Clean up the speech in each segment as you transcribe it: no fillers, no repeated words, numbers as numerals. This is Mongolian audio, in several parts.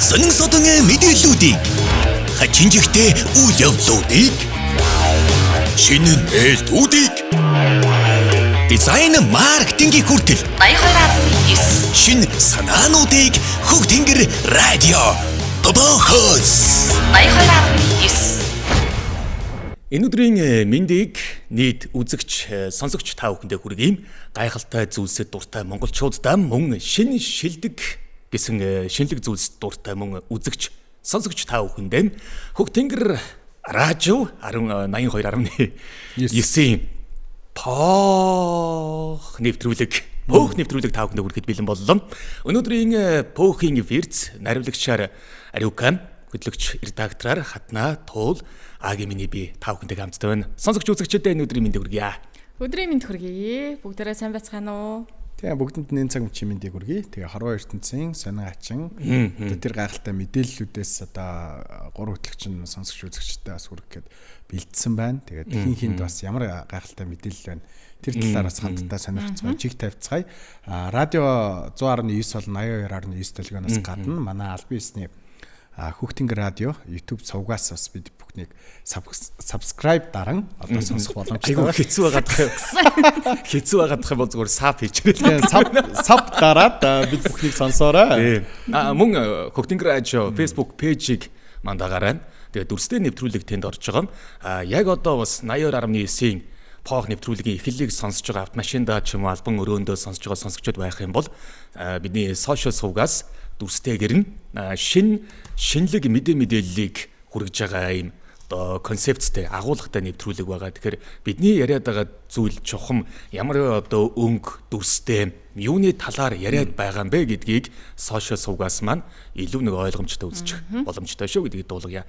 Сонин содон мэдээллүүдийг, хачин жигтэй үйл явдлуудыг, шинэ нээлтүүдийг, дизайн, маркетингийн хүртэл 82.9 шинэ санаануудыг Хөг Тэнгэр радио Бобохос 82.9. Энэ өдрийн мэндийг нийт үзэгч, сонсогч та бүхэндээ хүргэе. Гайхалтай зүйлсэд дуртай монголчуудаа мөн шинэ шилдэг гэсэн шинэлэг зүйлсэд дуртай мөн үзэгч, сонсогч та бүхэндээ Хөг Тэнгэр радио 82.9-ийн Пох нэвтрүүлэг, Пөөх нэвтрүүлэг та бүхэндээ хүрэхэд бэлэн боллоо. Өнөөдрийн Пөхийн эфирц наривлагчаар Ариукан, хөтлөгч редактораар Хатна Туул, Аги миний би та бүхэнтэй хамттай байна. Сонсогч үзэгчдэд энэ өдрийн мэндийг хүргье. Өдрийн мэнд хүргэе. Бүгдээрээ сайн байцгаана уу? Тийм, бүгдэнд нь энэ цаг мөчийн мэндийг хүргэе. Тэгээ хорвоо ертөнцийн сонин ачин одоо тэр гайхалтай мэдээллүүдээс одоо гурван хөтлөгч нь сонсогч үзэгчдэд бас хүргэх гээд бэлдсэн байна. Тэгээд хин хинд бас ямар гайхалтай мэдээлэл байна. Тэр талаар бас хамтдаа сонирхцгаая, чиг тавьцгаая. А радио 100.9 болон 82.9 төлгөөноос гадна манай албан ёсны Хүүхдинг радио YouTube сувгаас бас бид бүхнийг subscribe даран одоо сонсох боломжтой. Айгуу хэцүү байгаад юм. Хэцүү байгаад юм бол зүгээр sub хийчихээ. Sub дараад бид бүхнийг сонсоорой. А мөн Хүүхдинг радио Facebook page-ийг мандаагаарай. Тэгээд дүрстэй нэвтрүүлэг тэнд орж байгаа юм. А яг одоо бас 82.9-ийн Пох нэвтрүүлгийн эхлэлийг сонсож байгаа, автомашиндаа ч юм уу албан өрөөндөө сонсож байгаа сонсогчдод байх юм бол бидний сошиал сувгаас дүрстэйгэр нь шин шинэлэг мэдээллийг хүргэж байгаа юм одоо концепттэй, агуулгатай нэвтрүүлэг байгаа. Тэгэхээр бидний яриад байгаа зүйл чухам ямар одоо өнгө дүрстэй юуны талаар яриад байгаа юм бэ гэдгийг сошиал сувгаас маань илүү нэг ойлгомжтой үзчих боломжтой шүү гэдгийг дуулгая.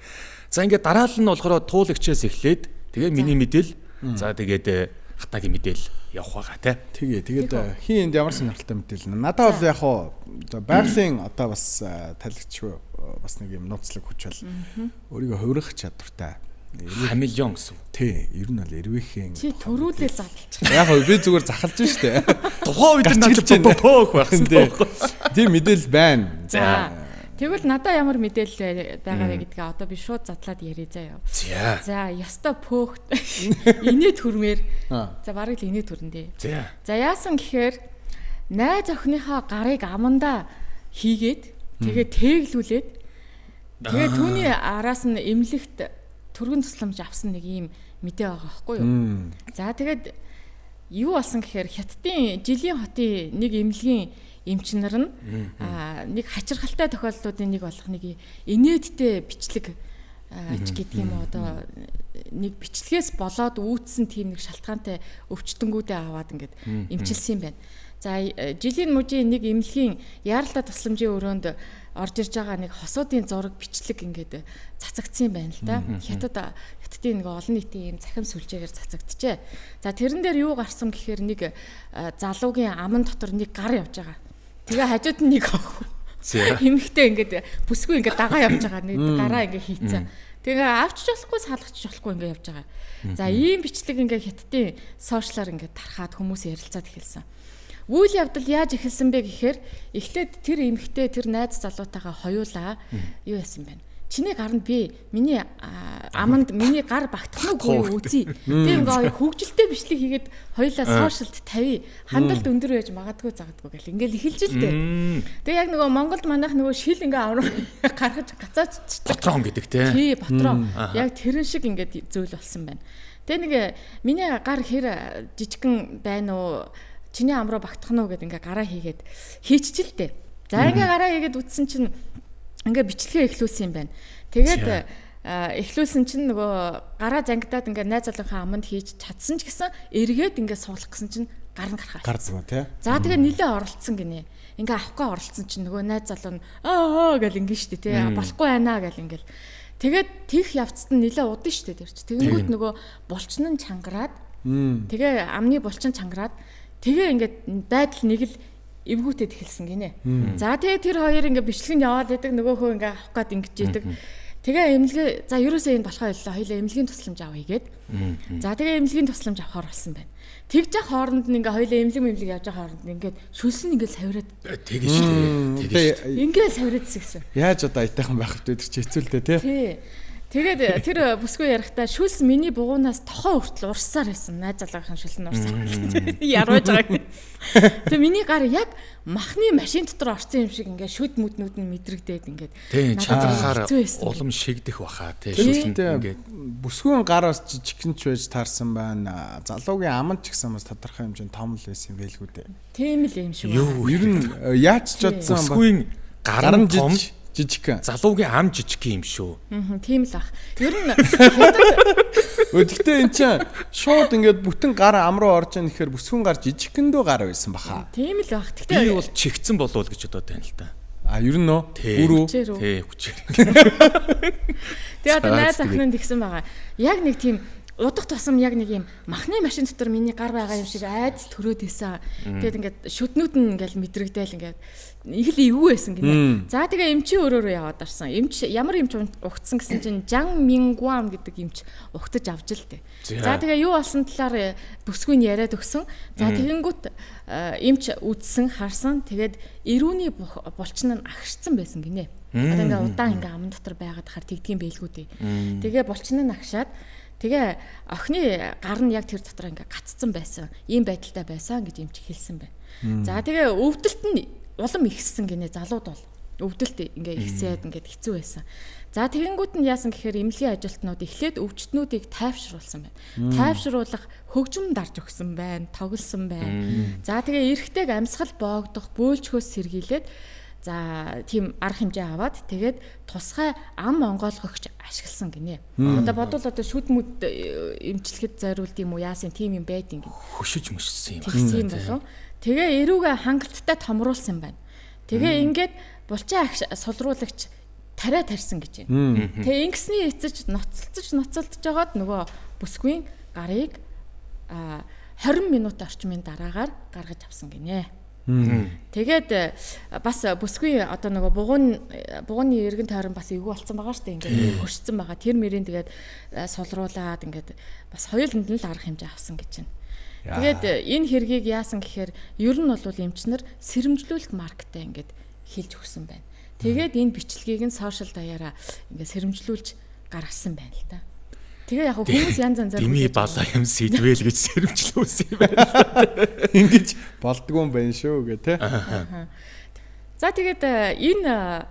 За, ингээд дараалал нь болохоор туулагчээс эхлээд тэгээ миний мэдээл, за тэгээд хатагийн мэдээл явах байгаа тий. Тэгээ тэгээд хин энд ямар сонирхолтой мэдээлэл. Надад бол яг хуу байгалийн одоо бас талагч бас нэг юм нууцлаг хүч бол өөрийгөө хувирах чадвартай. Хамелеон гэсэн. Тий, ер нь бол эрвээхэн. Чи төрүүлээ задлчих. Яг хөө би зүгээр захалж штэ. Тухайн үед надад пөөх байсан тий. Тийм мэдээлэл байна. За. Тэгвэл надаа ямар мэдээлэл байгаа вэ гэдгээ одоо би шууд задлаад ярий заяа. За. За, ёстой пөөх инээ төрмээр. За, бараг л инээ төрн дээ. За. За, яасан гэхээр найз охиныхоо гарыг амандаа хийгээд тэгээ тэглүүлээд тэгээ түүний араас нь эмнэлэгт түргэн тусламж авсан нэг ийм мэдээ байгаа байхгүй юу. За, тэгээд юу болсон гэхээр Хятадын Жилийн хотын нэг эмнэлгийн эмч нар нь нэг хачирхалтай тохиолдлуудын нэг болох нэг инээдтэй бичлэг ч гэдэг юм уу, одоо нэг бичлэгээс болоод үүссэн тийм нэг шалтгаантай өвчтөнгүүдээ аваад ингээд эмчилсэн юм байна. За, Жилийн мужийн нэг эмнэлгийн яаралтай тусламжийн өрөөнд орж ирж байгаа нэг хосуудын зураг бичлэг ингээд цацагдсан юм байна л да. Хятадын нэг олон нийтийн ийм цахим сүлжээгээр цацагдчихэ. За, тэрэн дээр юу гарсан гэхээр нэг залуугийн аман дотор нэг гар явж байгаа. Тэгээ хажууд нь нэг эмэгтэй ингээд бүсгүй ингээд дагаа явж байгаа. Нэг гараа ингээд хийцэн. Тэгээ авчиж болохгүй, салгачих болохгүй ингээд явж байгаа. За, ийм бичлэг ингээд Хятадын сошиалар ингээд тархаад хүмүүс ярилцаад эхэлсэн. Үйл явдал яаж эхэлсэн бэ гэхээр эхлээд тэр эмэгтэй тэр найз залуутайгаа хоёулаа юу яасан бэ? Чиний гар нь би миний аманд миний гар багтах уу үзье. Тэгээ ингээ хөгжилтэй бичлэг хийгээд хоёулаа сошиалд тавь. Хандалт өндөр байж магадгүй загадгүй гэл ингээл эхэлж л дээ. Тэгээ яг нөгөө Монголд манайх нөгөө шил ингээ аврах гаргаж гацаачдаг. Патрон гэдэг те. Тий, патрон. Яг тэрэн шиг ингээд зүйл болсон байна. Тэгээ нэг миний гар хэр жижигхэн байна уу? Чиний ам руу багтах нь уу гэд ингээ гараа хийгээд хийчихэл дээ. За, ингээ гараа хийгээд үтсэн чинь ингээ бичлэгээ эхлүүлсэн юм байна. Тэгээд эхлүүлсэн чинь нөгөө гараа зангидаад ингээ найз залууынхаа аманд хийж чадсан ч гэсэн эргээд ингээ суулгах гэсэн чинь гар нь гарах. Гар зүг тий. За, тэгээ нилээ оролцсон гинэ. Ингээ авахгүй оролцсон чинь нөгөө найз залуу нь аа гэл ингээ штэ тий. Болохгүй байна гэл ингээл. Тэгээд тех явцад нь нилээ удсан штэ тэр чи. Тэгэнгүүт нөгөө булчин нь чангараад тэгээ амны булчин чангараад тэгээ ингээд байдал нэг л эвгүүтэд эхэлсэн гинэ. За, тэгээ тэр хоёр ингээ бичлэг нь яваад идэг, нөгөө хөө ингээ авах гад ингэж идэг. Тэгээ эмнэлгээ за ерөөсөө энэ болохоо ойллоо. Хоёлаа эмнэлгийн тусламж авъя гээд. За тэгээ эмнэлгийн тусламж авахар болсон байна. Тэгж яах хооронд нь ингээ хоёлаа эмнэлэг явж байгаа хооронд нь ингээд шүлсэн ингээд савираад Тэгэн шүү дээ. Тэгэн шүү дээ. Ингээд савираад гисэн. Яаж одоо аятайхан байх вэ тэр чи хэцүү л дээ тий. Тий. Тэгээд тэр бүсгүй ярихдаа шүлс миний бугуунаас тохоо хүртэл урссаар байсан. Найз залуугийн шүлс нь урсаар. Ярууж байгаа. Тэгээ миний гар яг махны машин дотор орсон юм шиг ингээд шүд мүднүүд нь мэдрэгдээд ингээд Тий, чадрахаар хэцүү байсан. улам шигдэх баха тий. Шүлсэнд ингээд Бүсгүйн гар бас жижигхэн ч байж таарсан байна. Залуугийн ам ч гэсэн бас тодорхой хэмжээнд том л байсан юм байлгүй дээ. Тийм л юм шиг юу байна. Ер нь яаж ч бодсон ба бүсгүйн гар нь том, жижигхэн. залуугийн ам жижиг юм шүү. Мгм, тийм л ах. Ер нь хятад Гэхдээ эн чинь шууд ингээд бүтэн гар ам руу орж ийн гэхээр бүсгүйн гар жижигхэндөө гар байсан баха. тийм л ах. Би Гэхдээ бол чигцэн болов гэж бодоод байна л да. А ер нь нөө Тий. бүрүү. Хүчээр үү? Тий, хүчээр. Тэгээ одоо За, найз тэгээд. охин нь тэгсэн байгаа. Яг нэг тийм удах тусам яг нэг юм махны машин дотор миний гар байгаа юм шиг айдас төрөөд исэн. Тэгээд ингээд шүднүүд нь ингээд мэдрэгдээл ингээд их л эвгүй байсан гинэ. За тэгээ эмчийн өрөө рүү яваад орсон. Эмч ямар эмч угтсан гэсэн чинь Жан Мингуан гэдэг эмч угтаж авч л дээ. За тэгээ юу болсон талаар бүсгүй нь яриад өгсөн. За тэгэнгүүт эмч үдсэн харсан. Тэгээд эрүүний булчин нь агшцсан байсан гинэ. Одоо ингээ удаан ингээ аман дотор байгаад хар тэгдгийн бэлгүү дээ. Тэгээ булчин нь агшаад тэгээ охины гар нь яг тэр дотор ингээ гаццсан байсан. Ийм байдалтай байсан гэж эмч хэлсэн байна. За тэгээ өвдөлт нь улам ихссэн гинэ залууд бол өвдөлт ингээ ихсээд ингээд хэцүү байсан. За тэгэнгүүт нь яасан гэхээр эмнэлгийн ажилтнууд эхлээд өвчтнүүдийг тайвшруулсан байна. Тайвшруулах хөгжим дарж өгсөн байна, тоглосон байна. За тэгээ эрэгтэйг амьсгал боогдох, бөөлжхөөс сэргийлээд за тийм арга хэмжээ аваад тэгээд тусгай ам онгойлгогч ашигласан гинэ. Одоо бодвол одоо шүд мүд эмчлэхэд зориулд юм уу яасан тийм юм байд юм гин. Хөшөж мөшсөн юм. Тэгсэн юм болов. Тэгээ эрүүгээ хангалттай томруулсан байна. Тэгээ ингээд булчин агш сулруулагч тариа тарьсан гэж байна. Тэгээ ингэсний эцэж ноцолцож ноцолдож жагаад нөгөө бүсгүйн гарыг 20 минут орчмын дараагаар гаргаж авсан гинэ. Тэгээд бас бүсгүй одоо нөгөө бугууны эргэн тойрон бас эвгүй болсон байгаа шүү дээ. Ингээд хөршсөн байгаа. Тэр мөрийн тэгээд сулруулад ингээд бас хоёуланд нь л арга хэмжээ авсан гэж байна. Тэгээд энэ хэргийг яасан гэхээр ер нь бол эмчнэр сэрэмжлүүлэх маркетээ ингээд хэлж өгсөн байна. Тэгээд энэ бичлэгийг нь сошиал даяараа ингээд сэрэмжлүүлж гаргасан байна л та. Тэгээ яг хүмүүс янз янзаар Дими балаа юм сэдвэл гэж сэрэмжлүүлсэн юм байна. Ингэж болдгоо юм байна шүү гэ тэ. За тэгээд энэ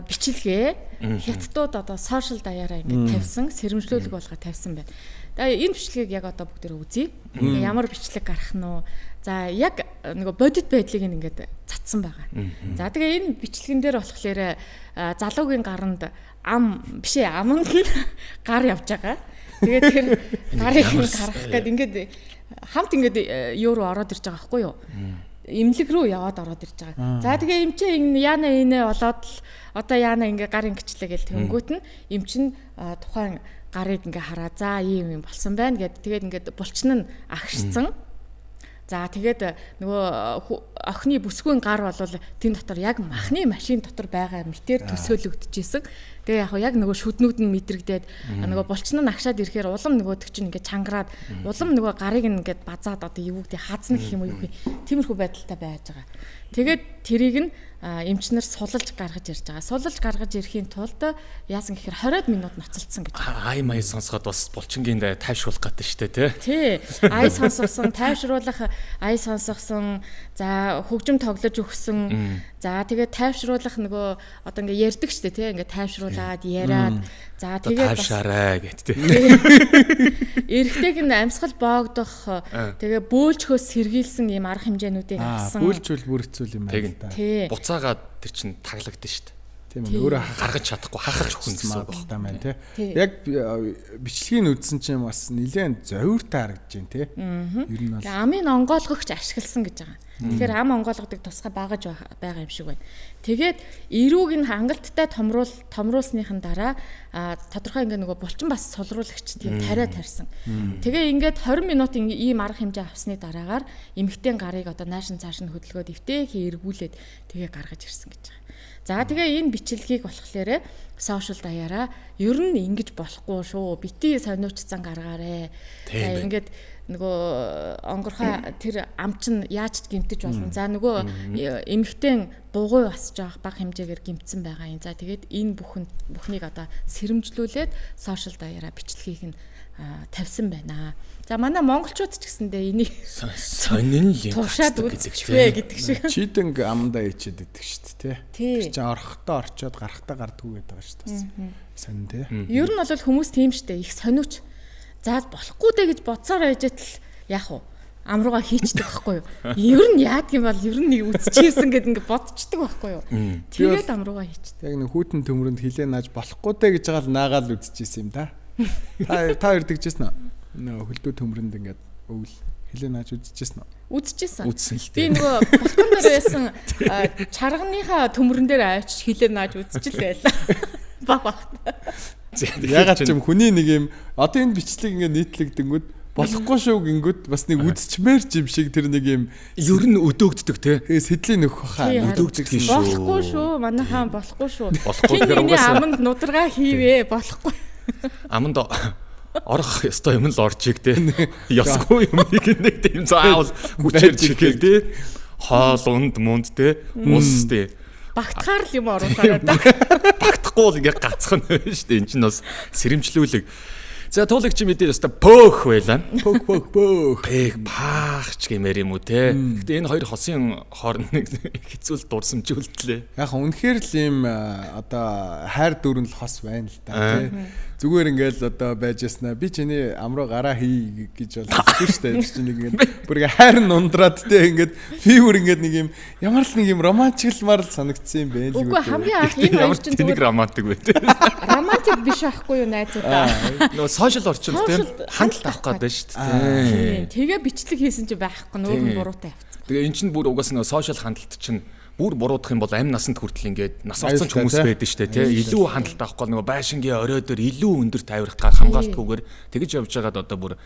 бичлэгээ хятадууд одоо сошиал даяараа ингээд тавьсан, сэрэмжлүүлэг болгоо тавьсан байна. Тэгээ энэ бичлэгийг яг одоо бүгдээр үзье. Тэгээ ямар бичлэг гарах нь уу? За яг нөгөө бодит байдлыг ингээд цацсан байгаа. За тэгээ энэ бичлэгэн дээр болохоор залуугийн гаранд ам биш аманд нь гар явж байгаа. Тэгээд тэр гарыг нь гаргах гээд ингээд хамт ингээд юу руу ороод ирж байгаа байхгүй юу? Имлэг рүү яваад ороод ирж байгаа. За тэгээ эмчээ ингэ яана инэ болоод л одоо яана ингээ гар ингэчлээ гэл тэнгүүт нь эмч нь тухайн гарыг ингээ хараа за ийм юм болсон байна гэд тэгээд ингээд булчин нь агшцсан. За тэгээд нөгөө охины бүсгүйн гар бол тэн дотор яг махны машин дотор байгаа мэтэр төсөөлөгдөжсэн. Тэгээ яг яг нөгөө шүднүүд нь мэдрэгдээд нөгөө булчин нь агшаад ирэхээр улам нөгөөдөг чинь ингээд чангараад улам нөгөө гарыг нь ингээд базаад одоо юу гэдэг хаазна гэх юм уу юу гэх тиймэрхүү байдалтай байж байгаа. Тэгээд тэрийг нь эмчнэр сулалж гаргаж ирж байгаа. Сулалж гаргаж ирэхийн тулд яасан гэхээр 20 минут ноцолдсон гэж. Ай май сонсоход бас булчингийн тайвшруулах гэдэг штэ тий. Тий. Ай сонсгосон, тайвшруулах ай сонсгосон, за хөгжим тоглож өгсөн. За тэгээд тайвшруулах нөгөө одоо ингээ ярьдаг штэ тий. Ингээ тайвшруулад яриад за тэгээд бас тайвшаарай гэт тий. Эрэгтэйг нь амьсгал боогдох тэгээ бөөлжхөөс сэргийлсэн ийм арга хэмжээнүүдийг авсан. Бөөлжүүл бүр хэцүү юм байна л да. Буцаагаад тэр чинь таглагдсан шүү дээ. Тийм ээ өөрөө гаргаж чадахгүй хахаж өгсөн гэсэн үг байна тий. Яг бичлэгийг үзсэн чинь бас нэлээд зовиртай харагдаж байна тий. Ер нь бол амын онгойлгогч ашигласан гэж байгаа. Тэгэхээр ам онгойлгодог тусгай багаж байгаа юм шиг байна. Тэгээд эрүүг нь хангалттай томруулсныхан дараа тодорхой ингээ нөгөө булчин бас сулруулагч тийм тариа тарьсан. Тэгээ ингээд 20 минут ийм арга хэмжээ авсны дараагаар эмэгтэйн гарыг одоо наашин цааш нь хөдөлгөөд эвтэйхэн эргүүлээд тэгээ гаргаж ирсэн гэж байгаа. За тэгээ энэ бичлэгийг болохоор сошиал даяараа ер нь ингэж болохгүй шүү. Бити сониучсан гаргаарэ. Ингээд нөгөө онгорхой тэр ам чинь яаж ч гимтэж болно. За нөгөө эмэгтэйн бугуй бас жоох бага хэмжээгээр гимтсэн байгаа юм. За тэгээд энэ бүхнийг одоо сэрэмжлүүлээд сошиал даяараа бичлэгийг нь тавьсан байна. За манай монголчууд ч гэсэндээ энийг сонин л юм туршаад үзчихвэ гэдэг шиг. Чидэнг амдаа ичээд идэх шүү дээ, тий. Тэр чинь орохдоо орчоод гарахтаа гардггүй гэдэг байгаа шүү дээ. Сонин тий. Ер нь бол хүмүүс тийм шүү дээ. Их сониуч. За болохгүй дээ гэж бодсоор байж тал яах вэ? Ам руугаа хийчдэг байхгүй юу? Ер нь яадаг юм бол ер нь нэг үзчихсэн гэд ингээ бодчихдаг байхгүй юу? Тэгээд ам руугаа хийчдэг. Яг нэг хүүтэн төмөрөнд хилээ нааж болохгүй дээ гэж байгаа л наагаал үзчихсэн юм да. Та хоёр тэгжсэн үү? Нөө хөлдөө төмрөнд ингээд өвөл хилээ нааж үзчихсэн үү? Үзчихсэн. Үзсэн л Би дээ. нөгөө балкон дээр байсан чарганыхаа төмрөн дээр очиж хилээ нааж үзчихэл байлаа. Баг баг. Ягаад ч юм хүний нэг юм одоо энэ бичлэг ингээд нийтлэгдэнгүүд болохгүй шүү гингүүд бас нэг үзчмээр ч юм шиг тэр нэг юм ер нь өдөөгддөг те. сэдлийн нөхөх хаа өдөөгддөг шүү. Болохгүй шүү. Манайхаа болохгүй шүү. Болохгүй тэгэхээр угаасаа аманд нударгаа хийвэ болохгүй. Аманд орох ёстой юм л орчиг те. Ёсгүй юмыг нэг тийм заавал хүчээр чихэл те. Хоол унд мунд те. Ус те. Багтахаар л юм оруулаарай да. Багтахгүй бол ингээ гацх нь байна шүү дээ. Энд чинь бас сэрэмжлүүлэг. За туулагч мэдээ ёстой пөөх байлаа. Пөөх пөөх пөөх. Пэх паахч гэмээр юм уу те. Гэтэ энэ хоёр хосын хооронд нэг хэцүү л дурсамжүүлтлээ. Яг үнэхээр л ийм одоо хайр дүрэн л хос байна л да те. Зүгээр ингээл одоо байж яснаа би чиний ам руу гараа хий гэж бол хэлсэн шүү дээ. Тэр чинь нэг ингээд бүр ингээ хайр нь ундраад те ингээд би бүр ингээд нэг юм ямар л нэг юм романтиклмар л санагдсан юм байна л Үгүй хамгийн анх энэ хоёр чинь зүгээр романтик бай те. Романтик биш байхгүй юу найзуудаа. Нөгөө сошиал орчинд те хяналт авах гээд байна шүү дээ. Тэгээ бичлэг хийсэн чинь байхгүй нөөр нь буруутай явцсан. Тэгээ эн чинь бүр угаасаа нөгөө сошиал хяналт чинь бүр буруудах юм бол амь насанд хүртэл ингээд нас орсон ч хүмүүс байдаг шүү дээ тий. Илүү хяналт авахгүй нөгөө байшингийн орой дээр илүү өндөр тавирах хамгаалтгүйгээр тэгж явж байгаад одоо бүр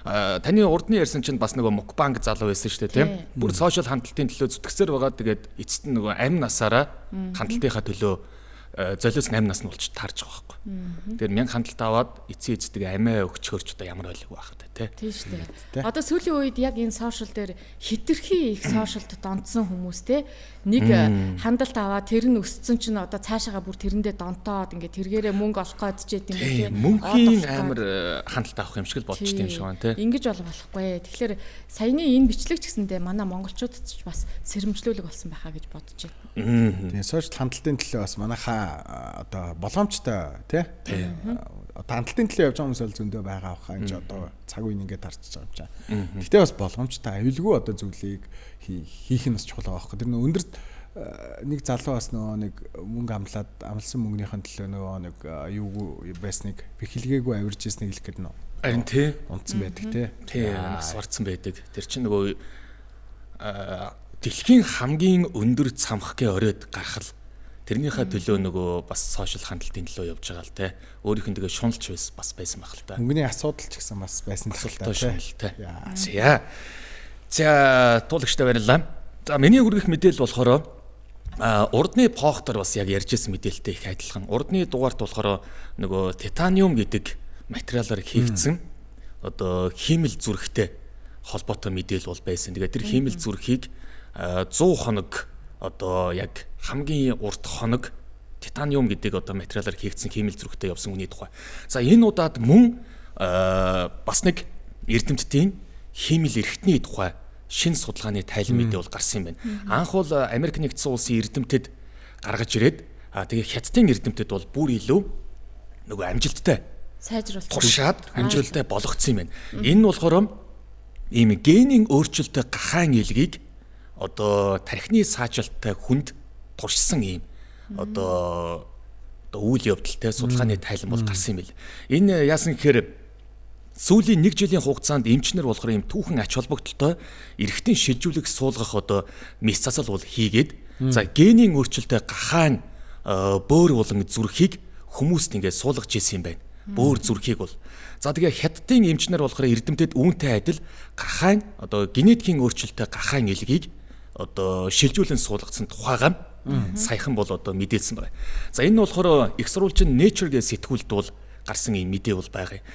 таны урдны ярьсан чинь бас нөгөө мукбанг залуу байсан шүү дээ тий. Бүр сошиал хяналтын төлөө зүтгэсээр байгаа. Тэгээд эцэст нь нөгөө амь насаараа хяналтынхаа төлөө золиос 8 нас нь болж таарч байгаа байхгүй. Тэгэхээр 1000 хяналт аваад эцсийн эцдэг амиа өгчхөр ч одоо ямар ойлгүй байх вэ тий. Тийм шүү дээ. Одоо сүүлийн үед яг энэ сошиал дээр хитрхи их сошиалд донтсон хүмүүс те нэг хяналт аваад тэр нь өссөн чинь одоо цаашаага бүр тэрэндээ донтоод ингээд тэргээрээ мөнгө олох гээд ч гэдэм юм тий. Мөнхийн амар хяналт авах юм шиг л болчих юм шиг байна тий. Ингэж бол болохгүй. Тэгэхээр саяны энэ бичлэг ч гэсэндээ манай монголчуудад ч бас сэрэмжлүүлэг болсон байхаа гэж бодож байна. Тийм сошиал хяналтын төлөө бас манайхаа одоо боломжтой тий. Одоо хяналтын төлөө явж байгаа хүмүүс бол зөндөө байгаа баха энэ ч одоо цаг үеийн ингээд тарчиж байгаа юм чаа. Гэхдээ бас боломжтой аюулгүй одоо зүйлийг хийх нь бас чухал байгаа байхгүй. Тэр нөө өндөр нэг залуу бас нөгөө нэг мөнгө амлаад амлсан мөнгөнийхэн төлөө нөгөө нэг юугүй байсныг бэхэлгээгүй авирж ирснийг хэлэх гээд нөө. Харин тий унтсан байдаг тий. Тий нас барцсан байдаг. Тэр чинь нөгөө дэлхийн хамгийн өндөр цамхгийн оройд гарах л тэрнийхээ төлөө нөгөө бас сошиал хяналтын төлөө явж байгаа л те. Өөрийнх нь тэгээ шуналч бас байсан байх л та. Мөнгөний асуудал ч гэсэн бас байсан л та. Шуналтай. За. За туулагчтай баярлалаа. За миний хүргэх мэдээлэл болохоор урдны поохтор бас яг ярьж ирсэн мэдээлэлтэй их адилхан. Урдны дугаарт болохоор нөгөө титаниум гэдэг материалаар хийгдсэн одоо хиймэл зүрхтэй холбоотой мэдээлэл бол байсан. Тэгээ тэр хиймэл зүрхийг 100 хоног одоо яг хамгийн урт хоног титаниум гэдэг одоо материалаар хийгдсэн хиймэл зүрхтэй явсан үний тухай. За энэ удаад мөн бас нэг эрдэмтдийн хиймэл эрхтний тухай шинэ судалгааны тайлан мэдээ бол гарсан юм байна. Анх бол Америк нэгдсэн улсын эрдэмтэд гаргаж ирээд тэгээ Хятадын эрдэмтэд бол бүр илүү нөгөө амжилттай сайжруулсан. Туршаад амжилттай болгоцсон юм байна. Энэ нь болохоор ийм генийн өөрчлөлттэй гахаан илгийг одоо тархины саажилттай хүнд туршсан ийм одоо үйл явдалтай судалгааны тайлан бол гарсан юм бэл. Энэ яасан гэхээр Сүүлийн 1 жилийн хугацаанд эмчнэр болохоор ийм түүхэн ач холбогдолтой эргэтэн шилжүүлэх суулгах одоо мэс засал бол хийгээд за генийн өөрчлөлтөй гахаан бөөр болон зүрхийг хүмүүст ингээд суулгаж ирсэн юм байна. Бөөр зүрхийг бол. За тэгээ хятадын эмчнэр болохоор эрдэмтэд үүнтэй адил гахаан одоо генетикийн өөрчлөлтөй гахаан элгийг одоо шилжүүлэн суулгацсан тухайгаа саяхан бол одоо мэдээлсэн байна. За энэ нь болохоор их сурвалжийн Nature гэх сэтгүүлд бол гарсан ийм мэдээ бол байгаа юм.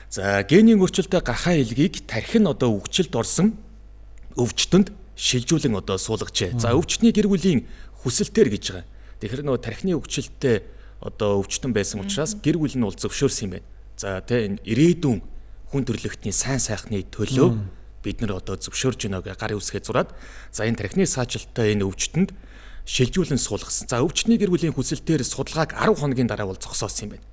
За генийн өөрчлөлтөй гахаа элгийг тархин одоо өвчлөлд орсон өвчтөнд шилжүүлэн одоо суулгажээ. За өвчтний гэр бүлийн хүсэлтээр гэж байгаа. Тэгэхээр нөгөө тархины өвчлөлттэй одоо өвчтөн байсан учраас гэр бүл нь бол зөвшөөрсөн юм байна. За тэ энэ ирээдүйн хүн төрлөختний сайн сайхны төлөө бид нар одоо зөвшөөрж байна гэж гарын үсгээ зураад за энэ тархины саажилттай энэ өвчтөнд шилжүүлэн суулгасан. За өвчтний гэр бүлийн хүсэлтээр судалгааг 10 хоногийн дараа бол зогсоосон юм байна.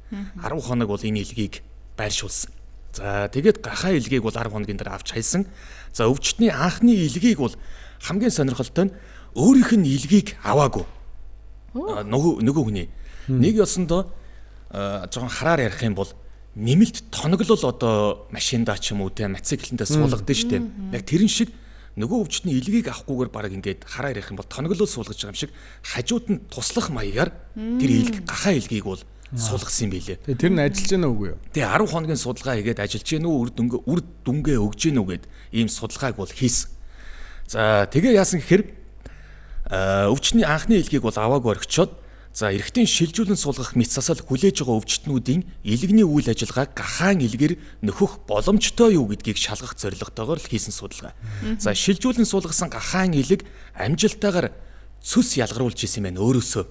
10 хоног бол энэ илгийг байршуулсан. За тэгээд гахаа илгээг бол 10 хоногийн дараа авч хайсан. За өвчтний анхны илгээг бол хамгийн сонирхолтой нь өөрийнх нь илгээг аваагүй. Нөгөө хүний нэг ёсондоо жоохон хараар ярих юм бол нэмэлт тоноглол одоо машиндаа ч юм уу те мотоциклэндээ суулгадаг шүү дээ. Яг тэрэн шиг нөгөө өвчтний илгээг авахгүйгээр баг ингээд хараа ярих юм бол тоноглол суулгаж байгаа юм шиг хажууд нь туслах маягаар тэр илг гахаа илгээг бол суулгасан юм билээ. Тэгээ тэр нь ажиллаж гэнэ үгүй юу? Тэгээ 10 хоногийн судалгаа хийгээд ажиллаж гэнэ үү, үр дүнгээ өгж гэнэ үү гэд ийм судалгааг бол хийсэн. За тэгээ яасан гэхээр өвчтний анхны илгээг бол аваагүй орхичоод за эргэтийн шилжүүлэн суулгах мэс засал хүлээж байгаа өвчтнүүдийн илгэний үйл ажиллагааг гахаан илгээр нөхөх боломжтой юу гэдгийг шалгах зорилготойгоор л хийсэн судалгаа. За шилжүүлэн суулгасан гахаан илэг амжилттайгаар цөс ялгаруулж исэн юм байна өөрөөсөө.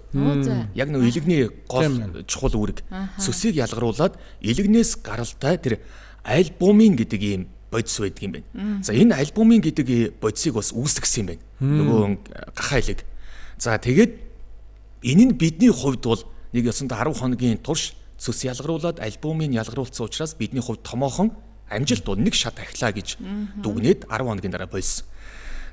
Яг нөгөө илэгний гол чухал үүрэг цөсийг ялгаруулад илэгнээс гаралтай тэр альбумин гэдэг ийм бодис байдаг юм байна. За энэ альбумин гэдэг бодисыг бас үүсгэсэн юм байна. Нөгөө гахаа илэг. За тэгээд энэ нь бидний хувьд бол нэг ёсондоо 10 хоногийн турш цөс ялгаруулад альбумын ялгаруулсан учраас бидний хувьд томоохон амжилт бол нэг шат ахлаа гэж дүгнээд 10 хоногийн дараа болсон.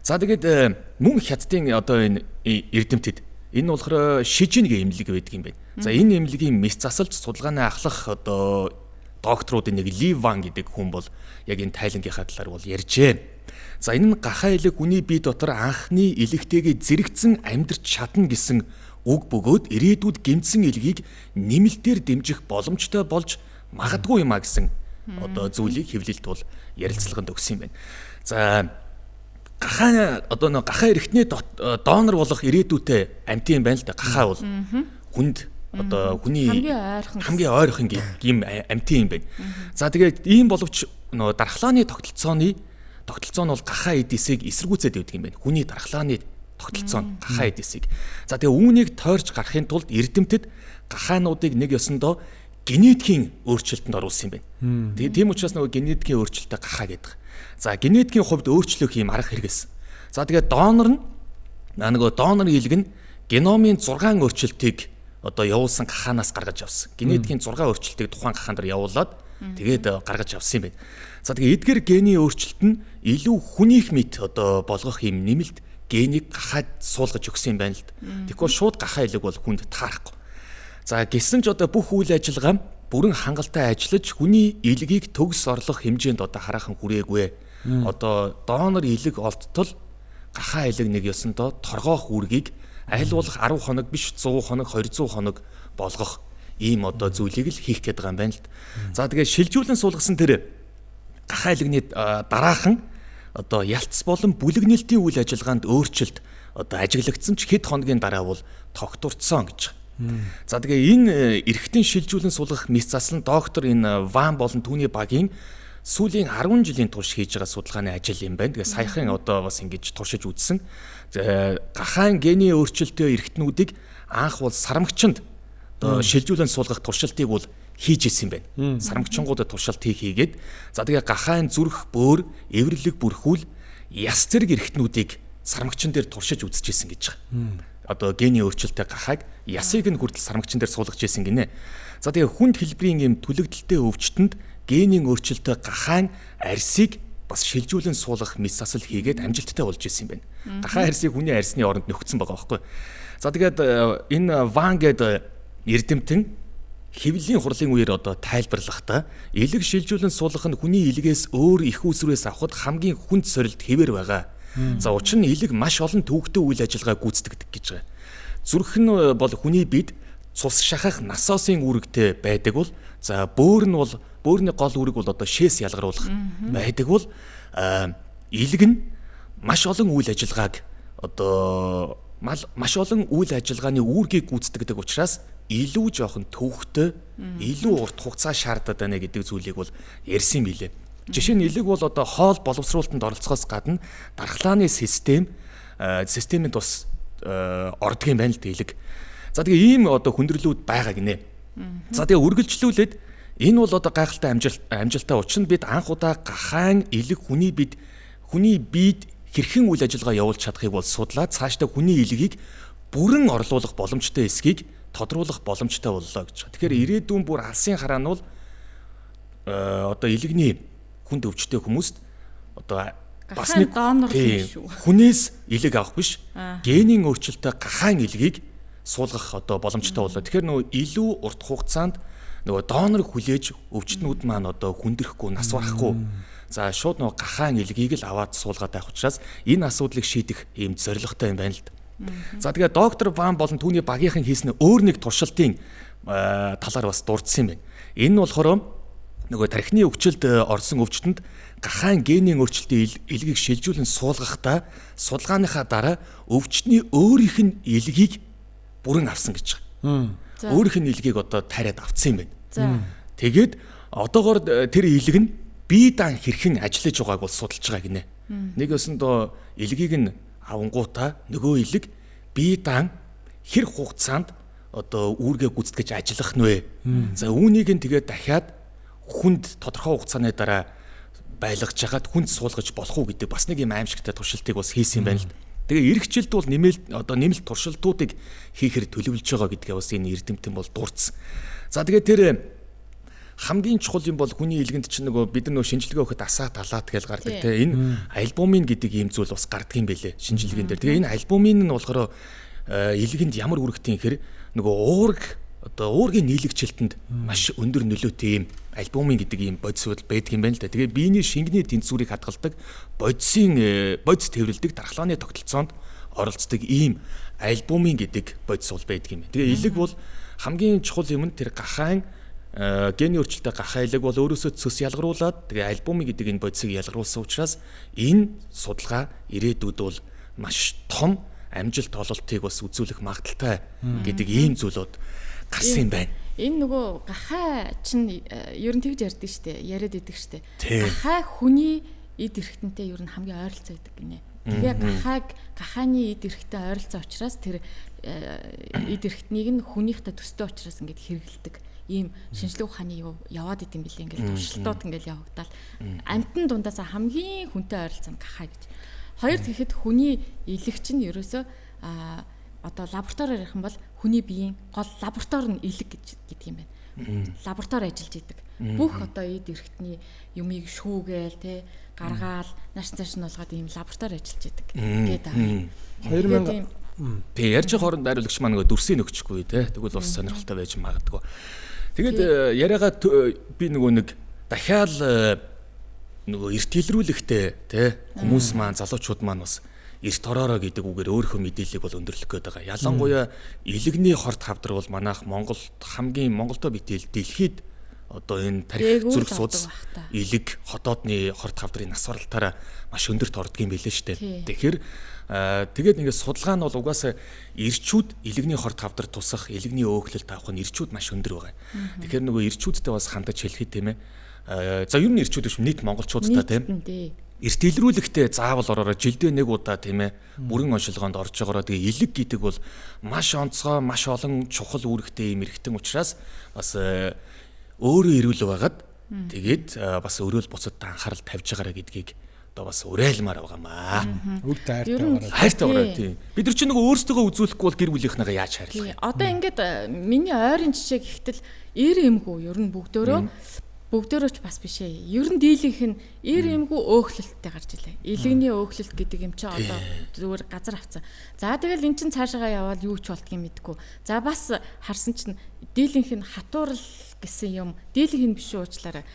За тэгээд мөн хятадын одоо энэ эрдэмтэд энэ болохоор шижин гэх эмнэлэг байдаг юм байна. За энэ эмнэлгийн мэс засалж судалгааны ахлах одоо докторуудын нэг Ли Ван гэдэг хүн бол яг энэ тайлангийнхаа талаар бол ярьжээ. За энэ нь гахаа элэг хүний бие дотор анхны элэгтэйгээ зэрэгцэн амьдрч чадна гэсэн үг бөгөөд ирээдүйд гэмтсэн элгийг нэмэлтээр дэмжих боломжтой болж магадгүй юм а гэсэн одоо зүйлийг хэвлэлд бол ярилцлаганд өгсөн юм байна. За гахаа одоо нөө гахаа эргэтний донор болох ирээдүйтэй амьтан юм байна л да. Гахаа бол хүнд одоо хүний хамгийн ойрхон гим амьтан юм байна. За тэгээд ийм боловч нөө дархлааны тогтолцооны тогтолцоо нь бол гахаа эдисийг эсэргүүцээд байдаг юм байна. Хүний дархлааны тогтолцоо нь гахаа эдисийг. За тэгээ үүнийг тойрч гарахын тулд эрдэмтэд гахаануудыг нэг ёсондоо генетикийн өөрчлөлтөнд оруулсан юм байна. Тэгээ тийм учраас нөгөө генетикийн өөрчлөлтөд гахаа гэдэг. За генетикийн хувьд өөрчлөх юм арга хэрэгэлсэн. За тэгээ донор нь нөгөө донор илэг нь геномын 6 өөрчлөлтийг одоо явуулсан гахаанаас гаргаж авсан. Генетикийн 6 өөрчлөлтийг тухайн гахаан дээр явуулаад тэгээд гаргаж авсан юм байна. За тэгээ эдгээр гений өөрчлөлт нь илүү хүнийх мэт одоо болгох юм нэмэлт генийг гахаад суулгаж өгсөн юм байна л да. Тэгэхгүй шууд гахаа илэг бол хүнд таарахгүй. За гисэн ч одоо бүх үйл ажиллагаа бүрэн хангалттай ажиллаж хүний илгийг төгс орлох хэмжээнд одоо хараахан хүрээгүй. Одоо донор илэг олдтол гахаа илэг нэг ёсондоо торгоох үүргийг аль болох 10 хоног биш 100 хоног 200 хоног болгох ийм одоо зүйлийг л хийх гээд байгаа юм байна л да. За тэгээ шилжүүлэн суулгасан тэр гахаа илэгний дараахан одоо ялц болон бүлэгнэлтийн үйл ажиллагаанд өөрчлөлт одоо ажиглагдсан ч хэд хоногийн дараа бол тогтворцсон гэж. За тэгээ энэ эргэтэн шилжүүлэн суулгах мэс засал нь доктор энэ Ван болон түүний багийн сүүлийн 10 жилийн турш хийж байгаа судалгааны ажил юм байна. Тэгээ саяхан одоо бас ингэж туршиж үзсэн. Гахаан гений өөрчлөлтөө эргэтнүүдийг анх бол сармагчинд одоо шилжүүлэн суулгах туршилтыг бол хийж исэн юм байна. Сармагчингуудад туршилт хийгээд за тэгээ гахаан зүрх, бөөр, эвэрлэг бүрхүүл яс зэрэг эргэтнүүдийг сармагчин дээр туршиж үзчихсэн гэж байгаа. Одоо гений өөрчлөлттэй гахааг ясыг нь хүртэл сармагчин дээр суулгаж исэн гинэ. За тэгээ хүнд хэлбэрийн юм түлэгдэлтэй өвчтөнд генийн өөрчлөлттэй гахаан арьсыг бас шилжүүлэн суулгах мэс засал хийгээд амжилттай болж исэн юм байна. Гахаан арьсыг хүний арьсны оронд нөхцөн байгаа байхгүй. За тэгээд энэ Ван гээд эрдэмтэн хэвлэлийн хурлын үеэр одоо тайлбарлахдаа элэг шилжүүлэн суулгах нь хүний элгээс өөр их үүсвэрээс авахд хамгийн хүнд сорилт хэвээр байгаа. За учир нь элэг маш олон төвөгтэй үйл ажиллагаа гүйцэтгэдэг гэж байгаа. Зүрх нь бол хүний бид цус шахах насосын үүрэгтэй байдаг бол за бөөр нь бол бөөрийн гол үүрэг бол одоо шээс ялгаруулах байдаг бол элэг нь маш олон үйл ажиллагааг одоо маш олон үйл ажиллагааны үүргийг гүйцэтгэдэг учраас илүү жоохон төвөгтэй, илүү урт хугацаа шаардаад байна гэдэг зүйлийг бол ярьсан билээ. Жишээ нь элэг бол одоо хоол боловсруулалтанд оролцохоос гадна дархлааны систем системэнд бас ордог юм байна л да элэг. За тэгээ ийм одоо хүндрэлүүд байгаа гинэ. За тэгээ үргэлжлүүлээд энэ бол одоо гайхалтай амжилттай учир нь бид анх удаа гахаан элэг хүний биед хэрхэн үйл ажиллагаа явуулж чадахыг бол судлаад цаашдаа хүний элгийг бүрэн орлуулах боломжтой эсхийг тодруулах боломжтой боллоо гэж. Тэгэхээр ирээдүйн бүр алсын хараа нь бол одоо элэгний хүнд өвчтэй хүмүүст одоо бас нэг хүнээс элэг авах биш, генийн өөрчлөлтөй гахаан элгийг суулгах одоо боломжтой боллоо. Тэгэхээр нөгөө илүү урт хугацаанд нөгөө донор хүлээж өвчтнүүд маань одоо хүндрэхгүй, нас барахгүй. За шууд нөгөө гахаан элгийг л аваад суулгаад байх учраас энэ асуудлыг шийдэх ийм зорилготой юм байна л да. За тэгээ доктор Ван болон түүний багийнхан хийсэн өөр нэг туршилтын талаар бас дурдсан юм байна. Энэ нь болохоор нөгөө тархины өвчлөлд орсон өвчтөнд гахаан генийн өөрчлөлтийн элгийг шилжүүлэн суулгахдаа судалгааныхаа дараа өвчтний өөрийнх нь элгийг бүрэн авсан гэж байгаа. Өөрийнх нь элгийг одоо тариад авсан юм байна. Тэгээд одоогоор тэр элэг нь бие даан хэрхэн ажиллаж байгааг бол судалж байгаа гинэ. Нэг өсөндөө элгийг нь авангуудаа нөгөө элэг бие даан хэр хугацаанд одоо үүргээ гүйцэтгэж ажиллах нь вэ? За үүнийг нь тэгээд дахиад хүнд тодорхой хугацааны дараа байлгаж хагаад хүнд суулгаж болох уу гэдэг бас нэг юм аимшигтай туршилтыг бас хийсэн юм байна л. Тэгээ эх жилд бол нэмэлт туршилтуудыг хийхээр төлөвлөж байгаа гэдгээ бас энэ эрдэмтэн бол дурдсан. За тэгээ тэр хамгийн чухал юм бол хүний элгэнд чинь нөгөө бид нар нөгөө шинжилгээ өгөхөд асаат алаат гэж гардаг те. Энэ альбумин гэдэг ийм зүйл бас гардаг юм бэлээ шинжилгээнд дээр. Тэгээ энэ альбумин нь болохоор элгэнд ямар үүрэгтэй юм хэр нөгөө уург одоо уургийн нийлэгчлэлтэнд маш өндөр нөлөөтэй ийм альбумин гэдэг ийм бодис байдаг юм байна л да. Тэгээ биений шингэний тэнцвэрийг хадгалдаг, бодисын бодис тэврэлдэг дархлааны тогтолцоонд оролцдог ийм альбумин гэдэг бодис бол байдаг юм. Тэгээ элэг бол хамгийн чухал юм нь тэр гахаан гений өөрчлөлтөй гахаа элэг бол өөрөөсөө цөс ялгаруулад тэгээ альбумин гэдэг энэ бодисыг ялгаруулсан учраас энэ судалгаа ирээдүйд бол маш том амжилт ололтыг бас үзүүлэх магадaltaй гэдэг ийм зүйлүүд гарсан юм байна. Энэ нөгөө гахаа чинь ер нь тэгж ярьдаг штэ, яриад идэг штэ. Гахаа хүний эд эрхтэнтэй ер нь хамгийн ойролцоо идэг гинэ. Тэгээ гахааны эд эрхтэн ойролцоо учраас тэр эд эрхтнийг нь хүнийхтэй төстэй учраас ингээд хэрэгэлдэг. Ийм шинжлэх ухааны юу яваад идэм билээ ингээд туршилтууд ингээд явагдаал. Амтан дундаас хамгийн хүнтэй ойролцоо нь гахаа гэж. Хоёр тэгэхэд хүний элэг чинь ерөөсөө одоо лабораториор ярих юм бол хүний биеийн гол лаборатори нь элэг гэж гэдэг юм байна. Лаборатори ажиллаж идэг. Бүх одоо эд эрхтний юмыг шүүгээл те гаргаал нааш цааш нь болгоод ийм лаборатори ажиллаж идэг гэдэг. 2000 Тэг ярьж байгаа хооронд найруулагч маань нөгөө дүрсийг өгчихгүй те. Тэгвэл бас сонирхолтой байж магадгүй. Тэгээд яриагаа би нөгөө нэг дахиад нөгөө эрт илрүүлэхтэй те хүмүүс маань залуучууд маань бас эрт ороорой гэдэг үгээр өөрийнхөө мэдээллийг бол өндөрлөх гээд байгаа. Ялангуяа элэгний хорт хавдар бол манайх Монголд хамгийн Монголдо битэл дэлхийд одоо энэ тарих зүрх судас элэг хотоодны хорт хавдрын нас баралтаараа маш өндөрт ордог юм билээ шүү дээ. Тэгэхээр тэгээд ингээд судалгаа нь бол угаасаа эрчүүд элэгний хорт хавдар тусах, элэгний өөхлөлт авах нь эрчүүд маш өндөр байгаа. Тэгэхээр нөгөө эрчүүдтэй бас хандаж хэлэхэд тийм ээ. За ер нь эрчүүд биш нийт монголчуудтай тийм. Эрт илрүүлэхдээ заавал ороорой жилдээ нэг удаа тийм ээ бүрэн оншилгоонд орж байгаараа. Тэгээ элэг гэдэг бол маш онцгой, маш олон чухал үүрэгтэй юм эргэтэн учраас бас өөрөө эрүүл байгаад тэгээд бас өрөөл буцад анхаарал тавьж байгаараа гэдгийг одоо бас уриалмаар байгаамаа. Үр хайртай гараад. Хайртай гараад тийм. Бид нар чинь нөгөө өөрсдөө үзүүлэхгүй бол гэр бүлийнхнийгаа яаж хайрлах юм? Одоо ингээд миний ойрын жишээ гэхтэл 90 эмгүү ер нь бүгдөөрөө Бүгдөрөөч бас биш ээ. Ер нь дийлэнх нь эр эмгүү өөхлөлттэй гарч илээ. Илэгний өөхлөлт гэдэг юм чи одоо зүгээр газар авцсан. За тэгэл эн чин цаашаагаа явбал юу ч болдгийг мэдгүй. За бас харсан чинь дийлэнх нь хатуурал гэсэн юм. Дийлэнх нь биш уучлаарай.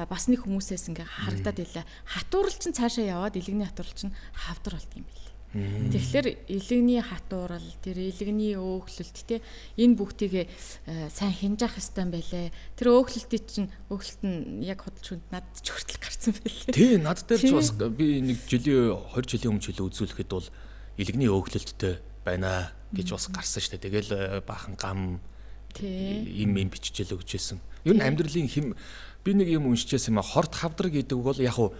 Бас нэг хүмүүсээс ингээ харагдаад илээ. Хатуурал чинь цаашаа яваад илэгний хатуурал чинь хавдар болдго юм билээ. Тэгэхээр илэгний хатуурал, тэр илэгний өөхлөлт те энэ бүгдийг сайн хинжаах ёстой юм байлээ. Тэр өөхлөлтийг чинь өөхлөлт нь яг худалч хүнд надад ч хүртэл гарсан байлээ. Тий, над дээр ч бас би нэг жилийн 20 жилийн өмнө жилээ үзүүлэхэд бол илэгний өөхлөлттэй байна гэж бас гарсан шүү дээ. Тэгэл баахан гам им им биччихэл өгч байсан. Ер нь амьдралын хэм би нэг юм уншижсэн юм а хорт хавдар гэдэг бол яг хуу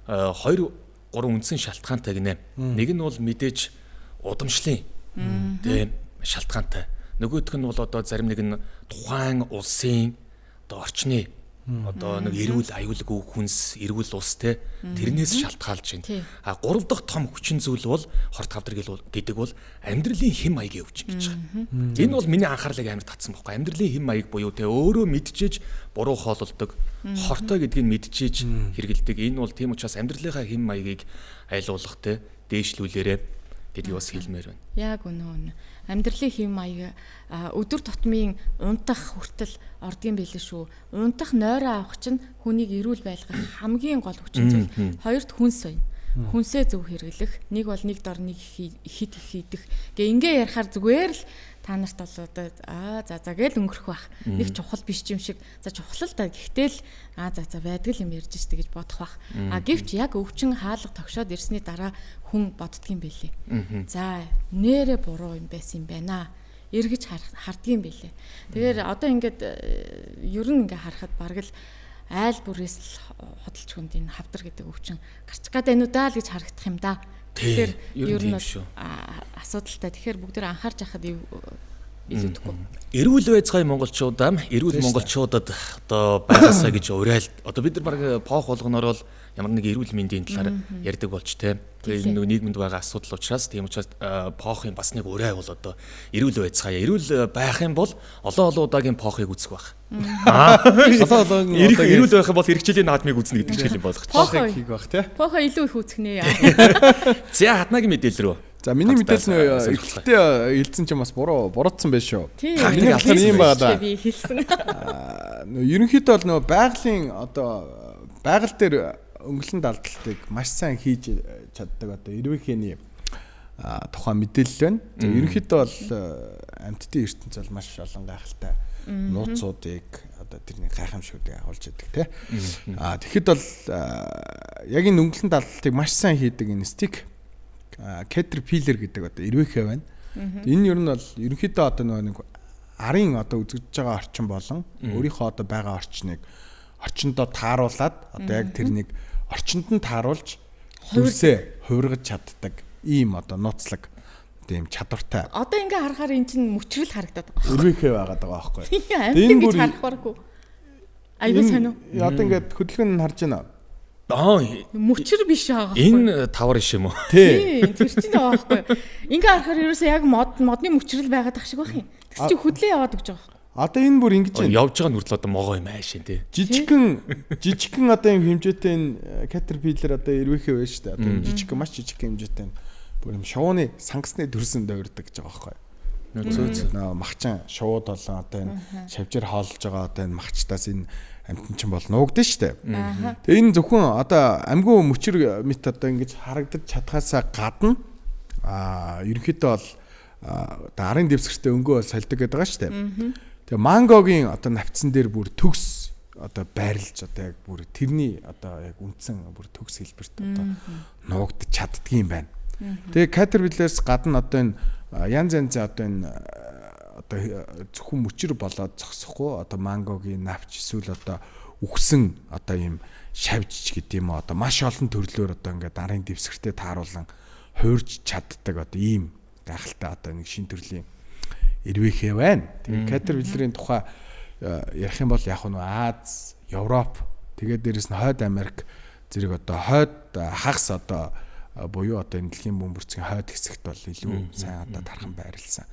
2 3 үндсэн шалтгаантай гинэ. Нэг нь бол мэдээж удамшлын тийм шалтгаантай. Нөгөөх нь бол одоо зарим нэг нь тухайн улсын одоо орчны одоо нэг эрүүл аюулгүй хүнс, эрүүл ус те тэрнээс шалтгаалж байна. А гурав дахь том хүчин зүйл бол хорт хавдар гэдэг бол амьдралын хэм маягийн өвчин гэж байгаа. Энэ бол миний анхаарлыг амар татсан байхгүй. Амьдралын хэм маяг буюу те өөрөө мэдчээж буруу хоололдог, хортой гэдгийг мэдчээж хэрэгэлдэг. Энэ бол тийм учраас амьдралынхаа хэм маягийг айлуулах те дээшлүүлээрэ гэдгийг бас хэлмээр байна. Яг үнэ. Амьдралын хэм маяг өдөр тутмын унтах хүртэл ордгийн байлээ шүү. Унтах нойроо авах чинь хүнийг эрүүл байлгах хамгийн гол хүчин зүйл. Хоёрт хүнс байна. Хүнсээ зөв хэрэглэх. Нэг бол нэг дор нэг хит хийдэх. Гэ ингээ ярихаар зүгээр л та нарт бол одоо аа за за гээл өнгөрөх бах. Нэг чухал биш юм шиг. За чухал л да. Гэхдээ л аа за за байдаг юм ярьж штэ гэж бодох бах. А гэвч яг өвчин хаалга тогшоод ирсний дараа хүн боддгийм байлээ. За нэрэ буруу юм байсан юм байна. Эргэж хардгийм байлээ. Тэгэхээр одоо ингээд ер нь ингээ харахад бараг л айл бүрээс л худалч хүнд энэ хавдар гэдэг өвчин гарч гадаа энэ удаа л гэж харагдах юм да. Тэгэхээр ер нь асуудалтай. Тэгэхээр бүгд тэр анхаарч байхад илүүдэхгүй. Эрүүл байцгаая монголчуудаа, эрүүл монголчуудад одоо байгаасаа гэж уриал. Одоо бид нар баг поох болгоноор бол ямар нэг эрүүл мэндийн талаар ярьдаг болж те. Тэгээ энэ нэг нийгэмд байгаа асуудал учраас тийм учраас поохын бас нэг уриа бол одоо эрүүл байцгаая. Эрүүл байх юм бол олон олон удаагийн поохыг үзэх байх. Олон олон эрүүл байх юм бол хэрэгжлийн наадмыг үзнэ гэдэг чинь юм болох чинь. Поохыг хийх байх те. Поохоо илүү их үзэх нэ. За хатнагийн мэдээлэл рүү. За миний мэдээлэл нь эхлэлдээ хэлсэн чинь бас буруутсан байх шүү. Миний болохоор ийм байгаа да. Би хэлсэн. Ерөнхийдөө бол нөгөө байгалийн одоо байгаль дээр өнгөлөн далдалтыг маш сайн хийж чаддаг одоо эрвэхээний тухай мэдээлэл байна. За ерөнхийдөө бол амьтдын ертөнц бол маш олон гайхалтай нууцуудыг одоо тэрний гайхамшигуудыг агуулж байдаг тий. А тэгэхэд бол яг энэ өнгөлөн далдалтыг маш сайн хийдэг энэ стик Caterpillar гэдэг одоо эрвэхээ байна. Энэ ер нь бол ерөнхийдөө одоо нөгөө нэг арын одоо үзэгдэж байгаа орчин болон өөрийнхөө одоо байгаа орчныг орчиндөө тааруулаад одоо яг тэрнийг орчинд нь тааруулж дүрсээ хувиргаж чаддаг ийм одоо нууцлаг тийм чадвартай. Одоо ингээ харахаар эн чинь мөчрөл харагдаад байгаа. Эрвэхээ байгаад байгаа байхгүй. Энэ гэж харахааргүй. Айгуу сайн уу? Одоо ингээд хөдөлгөөн нь харж байна. Аа мөчр биш байгаа. Энэ тавар иш юм уу? Тий. Тэр чинь байгаа байхгүй. Ингээ харахаар ерөөсөө яг модны мөчрөл байгаад ах шиг байх юм. Тэгс чи хөдлөө яваад өгч байгаа байхгүй. Одоо энэ бүр ингэж байна. Явж байгаа нь хүртэл одоо могоо юм аашин тий. Жижигхэн одоо юм хэмжээтэй энэ Caterpillar одоо эрвэхээ байна шүү дээ. Одоо жижигхэн маш жижигхэн хэмжээтэй бүр юм шувууны сангасны төрсөн дойрдог гэж байгаа байхгүй. Зөө нөө махчин шувууд болон одоо энэ шавжир хоолж байгаа одоо энэ махчтаас энэ амтэн чинь бол нуугдэн шүү дээ. Тэгээ энэ зөвхөн одоо амьгүй мөчр мэт одоо ингэж харагдаж чадхаасаа гадна ерөнхийдөө бол одоо арын дэвсгэртэй өнгөө бол сольдог гэдэг байгаа шүү дээ. Тэгээ мангогийн одоо навцсан дээр бүр төгс одоо байрлаж одоо яг бүр тэрний одоо яг үндсэн бүр төгс хэлбэрт одоо нуугдаж чаддгийм байна. Тэгээ Caterpillar-с гадна одоо энэ янз янзын одоо энэ одоо зөвхөн мөчр болоод зогсохгүй одоо мангогийн навч эсвэл одоо үхсэн одоо ийм шавжч гэдэг юм уу одоо маш олон төрлөөр одоо ингээд арын дэвсгэртэй тааруулан хуурж чаддаг одоо ийм гайхалтай одоо нэг шин төрлийн эрвэхээ байна. Тэгээ Caterpillar-ын тухай ярих юм бол яг нь Аз, Европ тэгээд дээрэс нь Хойд Америк зэрэг одоо хойд хагас одоо буюу одоо энэ дэлхийн бөмбөрцгийн хойд хэсэгт бол илүү сайн одоо тархан байрлсан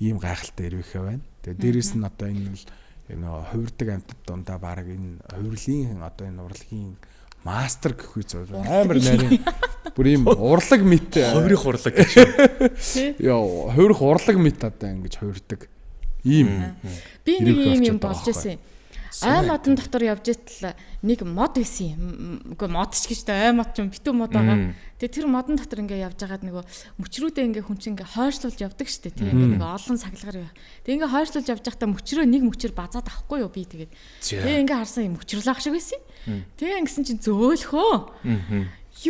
ийм гайхалтай эрвэхээ байна. Тэгээ дээрэс нь одоо энэ бол Нөгөө хувирдаг амьтад дундаа баг энэ хувирлын одоо энэ урлагийн мастер гэх үе зүйл амар нарийн бүр ийм урлаг мэт Хувирах урлаг гэж. Яа, хувирах урлаг мэт одоо ингэж хувирдаг ийм Би нэг Ирэх ийм юм болчиход байгаа болж исэн. Ой модон дотор явж итэл нэг мод байсан юм. Үгүй мод ч гэж тэ ой мод ч юм битүү мод байгаа. Тэгээ тэр модон дотор ингээ явж байгаад нөгөө мөчрүүдээ ингээ хүн чинь ингээ хойшлуулж явдаг штэ тий. Ингээ нэг олон саглагаар яа. Тэгээ ингээ хойшлуулж явж байхдаа мөчрөө нэг мөчр базаад авахгүй юу би тэгээд. Тэгээ ингээ харсан юм мөчрлөөх шиг байсан. Тэгээ ингэсэн чинь зөөлхөө.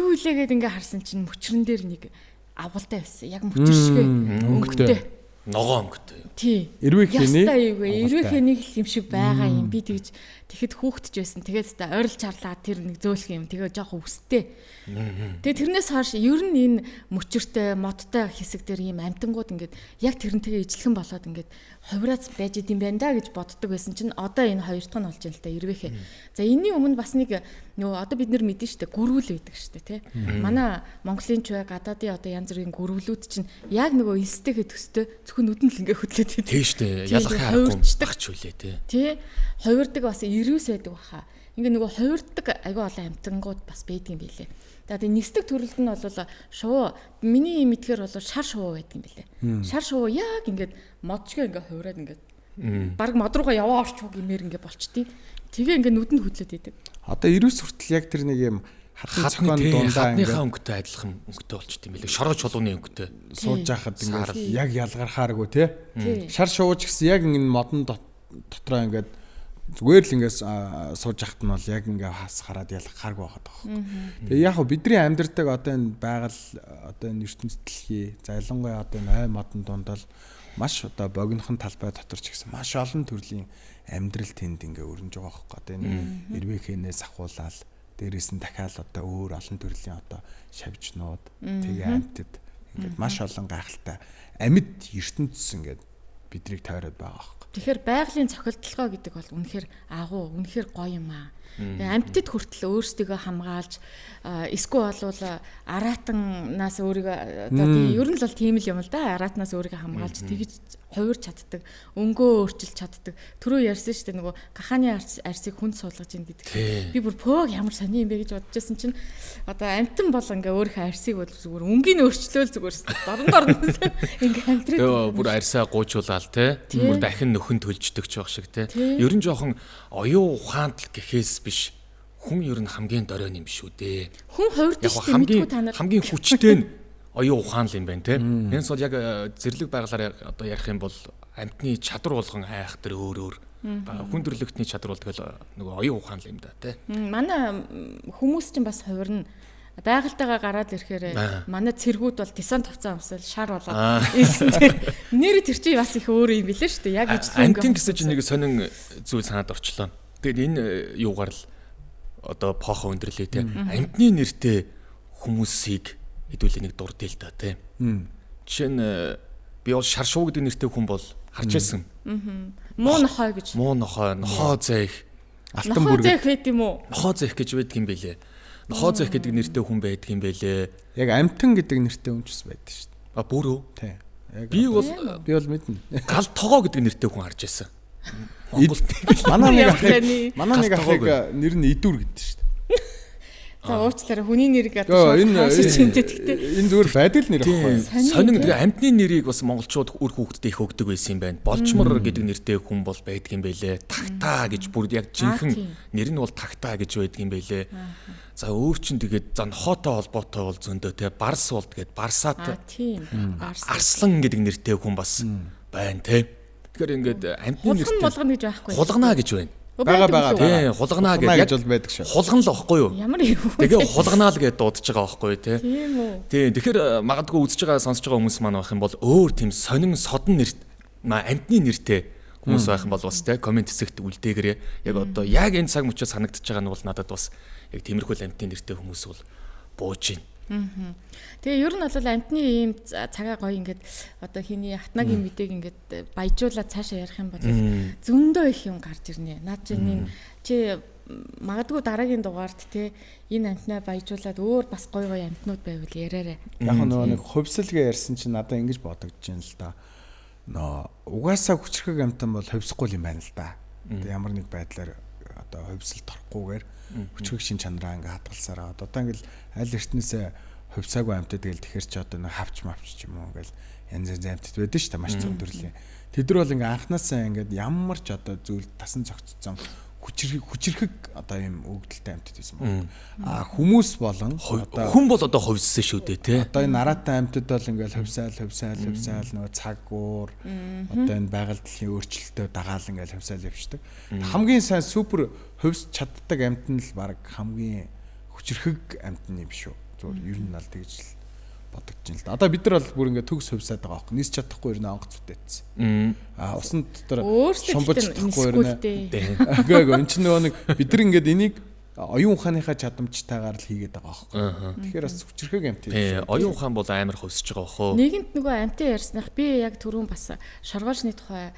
Юу илээгээд ингээ харсан чинь мөчрөн дээр нэг авгалтай байсан. Яг мөчр шиг өнгөтэй. Ногоон өнгөтэй. Тий. Эрвээ хэний Ястай эйгүй. Эрвээ хэнийг л юм шиг байгаа юм. Би тэгж тэгэхэд хүүхдэж байсан. Тэгээд та ойролж харлаа тэр нэг зөөлх юм. Тэгээ жоох өвстэй. Тэгээ тэрнээс хойш ер нь энэ мөчөртэй, модтой хэсэг дээр ийм амтангууд ингээд яг тэрнтэйгээ ижлэхэн болоод ингээд хувираац байж идэм байна да гэж боддог байсан чинь одоо энэ хоёр дахь нь болж байна л да эрвээхэ. За энэний өмнө бас нэг нөгөө одоо бид нэр мэдэн штэ гүрвэл байдаг штэ тий. Манай Монголын ч бай гадаадын одоо янз бүрийн гүрвлүүд чинь яг нөгөө элстэйгээ төстэй зөвхөн нүдэн л ингээ хөдлөөд идэв. Тийм штэ. Тий, Ялахын аргагүй хувирчдаг. багч үлээ тий. Тий. Хувирдаг бас ирүүс байдаг баха. Ингээ нөгөө хувирдаг айгүй олон амтангууд бас байдаг юм билээ. За тэгээ нисдэг төрөлд нь бол шувуу миний мэдхээр бол шар шувуу байдаг юм билээ. Шар шувуу яг ингээд модчгүй ингээ хувираад ингээд баг мод руугаа яваа орчих гэмээр ингээ болчдیں۔ Тэгээ ингээ нүдэнд хөдлөөд идэг. Одоо эрүүс хүртэл яг тэр нэг юм хатан Хадны зохион тий, дундаа хадныхаа ингээд өнгөтэй адилхан өнгөтэй болчт юм билээ. Шороо чулууны өнгөтэй. сууж байхад ингээд Саарл. яг ялгархааргүй тий. Тий. Шар шууж гэсэн яг энэ модон дотроо ингээд зүгээр л ингээд сууж байхад нь бол яг ингээд хас хараад ялгахааргүй байхад байгаа байхгүй. Тэгээ яг хөө бидний амьдардаг одоо энэ байгаль одоо энэ ертөнц дэлхий за ялангуяа одоо энэ ой модон дунд бол маш одоо богинохон талбай дотор ч гэсэн маш олон төрлийн амьдрал тэнд ингээ өрнөж байгаа байхгүй. Одоо энэ эрвээхэнээс ахуулаад дээрээс нь дахиад одоо өөр олон төрлийн одоо шавжнууд тэгээ амьтад ингээд маш олон гайхалтай амьд ертөнцс ингээд бидрийг тойроод байгаа байхгүй. Тэгэхээр байгалийн цохилтолгой гэдэг бол үнэхээр агуу, үнэхээр гоё юм аа. Тэгээ амьтад хүртэл өөрсдийгөө хамгаалж эсвэл болвол араатаннаас өөрийгөө одоо тийм ер нь л бол тийм л юм л да. Араатнаас өөрийгөө хамгаалж тэгж хувирч чаддаг, өнгөө өөрчилж чаддаг. Түрүү ярьсан шүү дээ нөгөө гахааны арсыг хүнд суулгаж ийн гэдэг. Тий. Би бүр пөөг ямар сони юм бэ гэж бодож байсан чинь одоо амьтан бол ингээ өөрийнхөө арсыг бол зүгээр өнгийг өөрчлөөл зүгээр дорн дорн ингээ амьдраад. Тэгээ бүр арьсаа гуйжуулаад те. Тий. Бүр дахин нөхөн төлждөг ч байх шиг те. Тий. Ер нь жоохон оюун ухаант л гэхээс биш хүн ер нь хамгийн дорой юм шүү дээ. Хүн хувирдаг Яг шүү дээ хамгийн мэдгүй та нар. хамгийн хүчтэй нь оюун ухаан л юм байна те. Энэ бол яг зэрлэг байгалаар одоо ярих юм бол амьтны чадвар болгон айхтар өөр өөр. Хүн төрлөختний чадвар бол тэгэл нөгөө оюун ухаан л юм да те. Манай хүмүүс чинь бас хувирна. Байгальтайгаа гараад ирэхээр манай цэргүүд бол десант хувцас өмсөл шар болоод ирсэн тэр нэр тэр чинь бас их өөр юм билээ шүү дээ. Яг ижлэн Амтын гэсэн чинь нэг сонин зүйл санаад орчлоо. Тэгээд энэ юугаар л одоо похо өндөрлөө те. Амтны нэртэй хүмүүсийг хэдүүлээ нэг дурдъя л да те. Жишээ нь би бол шар шуу гэдэг нэртэй хүн бол харж байсан. Муу нохой гэж. Муу нохой, нохоо зээх, Алтан Нохой бүргэд зээх байт юм уу? нохоо зээх гэж байдаг юм бэлээ. Нохоо зээх гэдэг нэртэй хүн байдаг юм бэлээ. яг амтан гэдэг нэртэй хүн ч бас байдаг шүү дээ. А бүр үү? Тий. Яг Би бол би бол мэднэ. гал тогоо гэдэг нэртэй хүн харж байсан. Монголд Манай нэг Ямар ахыг сони. манай нэг Гал ахыг тогоог. нэр нь идүр гэдэг шүү дээ. За уучлаарай хүний нэрийг Йоо, одоо энэ шууд чинтэй тэгтээ. энэ зүгээр байдаг л нэр байхгүй юу? Сонин Сонин тий. тэгээ амьтны нэрийг бас монголчууд үр хүүхдэд их өгдөг байсан юм байна. Болчмор гэдэг нэртэй хүн бол байдаг юм бэлээ. Тагтаа гэж бүр яг жинхэнэ тийм. нэр нь бол тагтаа гэж байдаг юм бэлээ. За өөр чин тэгээд за нохоотой холбоотой бол зөндөө те барс болд гээд барсаат А тийм. Арс. арслан гэдэг нэртэй хүн бас байна те. Тэгэхээр ингээд амьтны Хулган нэртэй булган гэж байхгүй. хулгана гэж байна. Өө, Бага, байдаг бага, үү? Тий, хулгана Хулгана гэж гэж бол байдаг шүү. Хулган л واخгүй юу? Ямар юм вэ? Тэгээ хулгана л гэж дуудаж байгаа байхгүй юу те. Тийм үү. Тийм, тэгэхээр магадгүй үзэж байгаа сонсож байгаа хүмүүс маань байх юм бол өөр тийм сонин содон нэр амьтны нэртэй хүмүүс байх юм бол бас те коммент хэсэгт үлдээгээрэй. Яг одоо яг энэ цаг мөчид санагдаж байгаа нь бол надад бас яг тиймэрхүү л амьтны нэртэй хүмүүс бол бууж байна. Тэгээ ер нь бол амьтны ийм цагаа гоё ингээд одоо хиний хатнагийн мэдээг ингээд баяжуулаад цаашаа ярих юм бол зөндөө их юм гарч ирнэ. Наад чи энэ чи магадгүй дараагийн дугаарт те энэ амьтнаа баяжуулаад өөр бас гоё гоё амьтнууд байвал яриарай. Яг нөгөө нэг хувьсалгээ ярьсан чинь надад ингэж бодогдож байна л да. Нөө угаасаа хүчрхэг амтан бол хувьсахгүй юм байна л да. Одоо ямар нэг байдлаар одоо хувьсалт орохгүйгээр хүчрэх шин чанараа ингээ хадгалсараа. Одоо ингээл аль эртнээсээ хувьсаагүй амьтад гээл тэгэхэр чи одоо нэг хавч мавч ч юм уу ингээл янз янз амьтад байдаг шүү дээ, маш цөөн төрлийн. Тэд нар бол ингээ анханасаа ингээд ямар ч одоо зүйл тасан цогцсон хүчрхэг одоо ийм өгдөлтэй амьтад байсан байна. А хүмүүс болон одоо хүн бол одоо хувьссан шүү дээ, тий. Одоо энэ нараатан амьтад бол ингээл хувьсаал хувьсаал хувьсаал нөгөө цаг уур одоо энэ байгаль дэлхийн өөрчлөлтөө дагаал ингээл хувьсаал явчихдаг. Хамгийн сайн супер хувьс чаддаг амьтан нь л баг хамгийн хүчрхэг амьтан юм шүү. Зүгээр ер нь ал тэгж л бодогдож байна л да. Одоо бид нар бол бүр ингээд төгс хувьсаад байгаа байхгүй. Нис чадахгүй ер нь онгоц бүтээсэн. Аа усан дотор шумбаж чадахгүй ер нь. Үгүй ээ энэ чинь нөгөө нэг бид нар ингээд энийг оюун ухааныхаа чадамжтайгаар л хийгээд байгаа байхгүй. Тэгэхээр бас хүчрхэг амьт юм. Тий, оюун ухаан бол амар хувьсаж байгаа бохоо. Нэгэнт нөгөө амьтан ярьсных би яг түрүүн бас шоргоолжны тухай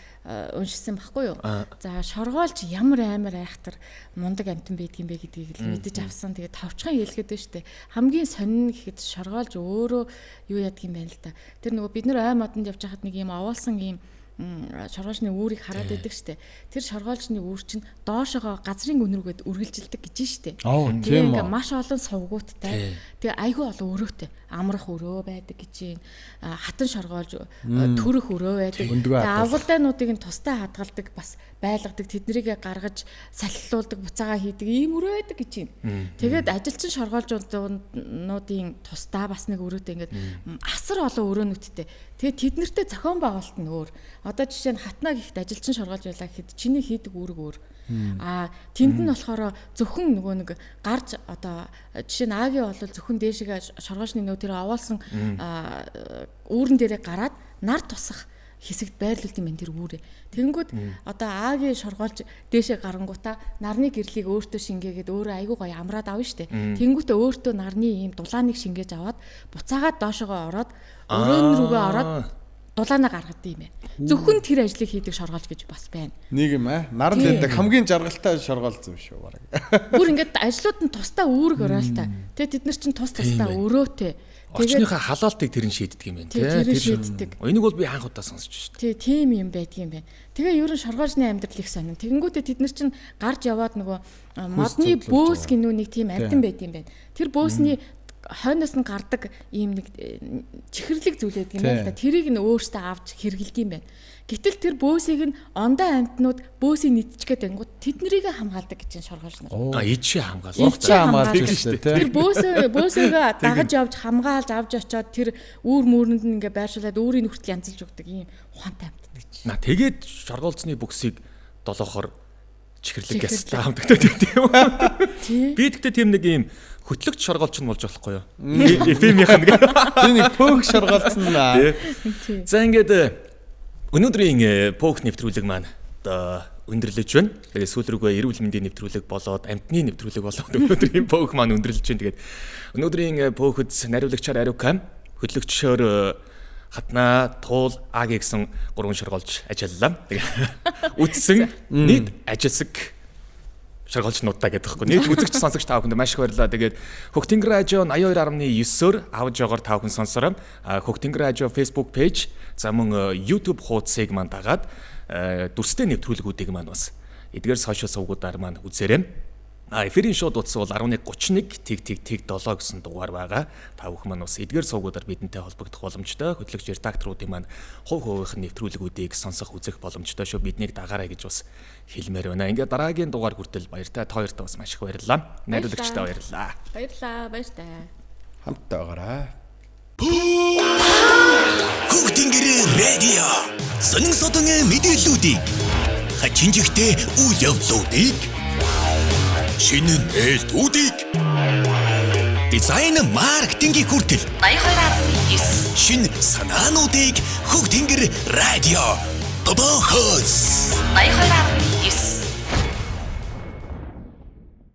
уншсан байхгүй юу? За шоргоолж ямар амар айхтар мундаг амьтан байдгийн бэ гэдгийг л мэдэж авсан. Тэгээд товчхон хэлэхэд байна штэ. Хамгийн сонин гэхэд шоргоолж өөрөө юу яадаг юм бэ л та. Тэр нөгөө бид нар ой модонд явж байхад нэг юм овоолсон юм шоргоолжны үүрийг хараад байдаг штэ. Тэр шоргоолжны үүр чинь доошогоо газрын гүн рүүгээд үргэлжилдэг гэж штэ. Тэгээ ингээ маш олон сувгуудтай. Тэгээ айгүй олон өрөөтэй. Амрах өрөө байдаг гэж юм. Хатан шоргоолж төрөх өрөө байдаг. Тэгээ авгалдаануудыг нь тустай хадгалдаг бас байлгадаг. Тэднэрийгээ гаргаж салхилуулдаг, буцаагаа хийдэг ийм өрөө байдаг гэж юм. Тэгээд ажилчин шоргоолжуудын тусдаа бас нэг өрөөтэй ингээд асар олон өрөөнүүдтэй. Тэгээд тэднэртэй зохион байгуулалт нь өөр. Одоо жишээ нь хатнаа гэхэд ажилчин шоргоолж байлаа гэхэд чиний хийдэг үүрэг өөр. Аа тэнд нь болохоор зөвхөн нөгөө нэг гарч одоо жишээ нь Агийн бол зөвхөн дээшгээ шоргоолжны нөгөө тэр овоолсон үүрэн дээрээ гараад нар тусах хэсэгт байрлуулд юм байна тэр үүрээ. Тэгэнгүүт одоо Агийн шоргоолж дээшээ гарангуудаа нарны гэрлийг өөртөө шингээгээд өөрөө айгүй гоё амраад авна штэ. Тэгэнгүүтээ өөртөө нарны ийм дулааныг шингээж аваад буцаагаад доошогоо ороод өрөөн рүүгээ ороод дулаанаа гаргадаг юм байна. Зөвхөн тэр ажлыг хийдэг шоргоолж гэж бас байна. Нэг юм аа. Наран дэдэг хамгийн жаргалтай шоргоолж юм шүү бараг. Бүр ингээд ажлууд нь тусдаа үүрэг ороолтой. Тэгээ тэд нар чинь тус тусдаа өрөөтэй. Орчныхаа халаалтыг тэр нь шийддэг юм байна тий. Тэр шийддэг. Энийг бол би анх удаа сонсч шүү дээ. Тий, тийм юм байдаг юм байна. Тэгээ ер нь шоргоолжны амьдрал их сонин. Тэгэнгүүтээ тэд нар чинь гарч яваад нөгөө модны бөөс гинүү нэг тийм амьтан байд юм байна. Тэр бөөсний хойноос нь гардаг ийм нэг чихэрлэг зүйл байдаг юм байна л да. Тэрийг нь өөртөө авч хэрэгэлдэг юм байна. Гэтэл тэр бөөсийг нь ондоо амьтнууд бөөсийг нийтчих гээд ангууд тэднэрийг хамгаалдаг гэж чинь шоргоолж нар. А ичээ хамгаалдаг. Урцаа хамгаалж шүү дээ. Тэр бөөсөөгөө дагаж явж хамгаалж авч очиод тэр үүр мөрөнд нь ингээ байршуулад өөрийн хүртэл янзалж өгдөг ийм ухаантай амьтад гэж. На тэгээд шоргоолцны бүксийг долоохоор чихэрлэг гястай хамтагтай тийм үү? Би тэгтээ тийм нэг ийм хөтлөгч шоргоолч нь болж болохгүй юу? FM-ийнх нь. Тэр нэг пөөх шоргоолцсон наа. За ингээд өнөөдрийн пөөх нэвтрүүлэг маань одоо өндөрлөж байна. Тэгээд сүүл рүүгээ эрүүл мэндийн нэвтрүүлэг болоод амьтны нэвтрүүлэг болоод өнөөдрийн пөөх маань өндөрлөж байна. Тэгээд өнөөдрийн пөөхөд нариулагчаар Ариукам, хөтлөгчөөр Хатнаа, Туул, Аги гэсэн гурван шоргоолж ажиллалаа. Тэгээд үтсэн нийт ажилсаг шоргоолжнуудаа гэдэг байхгүй. Нийт үзэгч сонсогч та бүхэнд маш их баярлалаа. Тэгээд Хөх Тэнгэр радио 82.9-оор авж яваагаар та бүхэн сонсороо. Хөх Тэнгэр радио Facebook page, за мөн YouTube хуудсыг маань дагаад дүрстэй нэвтрүүлгүүдийг маань бас эдгээр сошиал сувгуудаар маань үзээрэй. Эфирийн шууд утас бол 1131 тэг тэг тэг 7 гэсэн дугаар байгаа. Та бүхэн маань бас эдгээр сувгуудаар бидэнтэй холбогдох боломжтой. Хөтлөгч редакторуудын маань хувь хувийнх нь нэвтрүүлгүүдийг сонсох үзэх боломжтой шүү. Биднийг дагаарай гэж бас хэлмээр байна. Ингээд дараагийн дугаар хүртэл баяртай. Та хоёртоо бас маш их баярлалаа. Найруулагчтай баярлалаа. Баярлалаа. Баяртай. Хамттай байгаарай. Хөх Тэнгэр радио. Сонин содон мэдээллүүдийг хачин жигтэй үйл явдлуудыг шинэ нээлтүүдийг дизайн маркетингийн хүртэл 82.9 шинэ санаануудыг Хөх Тэнгэр радио Тодохос 82.9.